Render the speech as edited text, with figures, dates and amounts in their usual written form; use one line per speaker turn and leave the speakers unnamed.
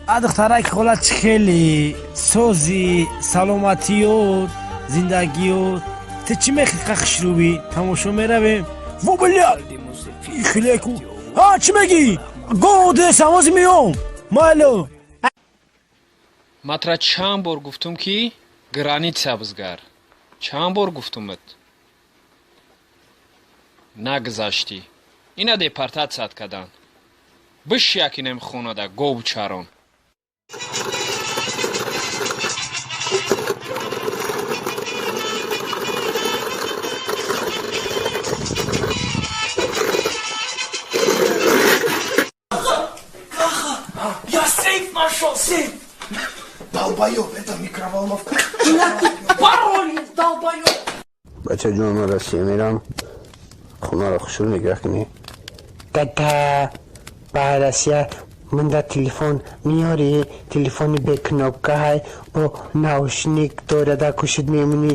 А духтараки хола чӣ хеле сози, саломатиёт, зиндагиёт, ту чӣ мехоҳӣ? Қа хушрӯбӣ, тамошо меравем. Во бля, хелеку. А чӣ мегӣ? Го десам, ҳозир меом, майло.
Ма тра чанд бор гуфтум, ки граница бизгар, чанд бор гуфтумат, нагузаштӣ. Ина депортатсият карданд. Биши якинем хонада говчарон.
Я сейф нашел, сейф!
Долбоёб, это микроволновка.
Пароль есть, долбоёб!
Бачаҷон, ман Россия мерам, хонаро хушрӯ нигоҳ кунӣ. Дада, ба Россия манда телефон меёрӣ? Телефони бе кнопка ҳай, бо наушник дорада, кушид мемонӣ.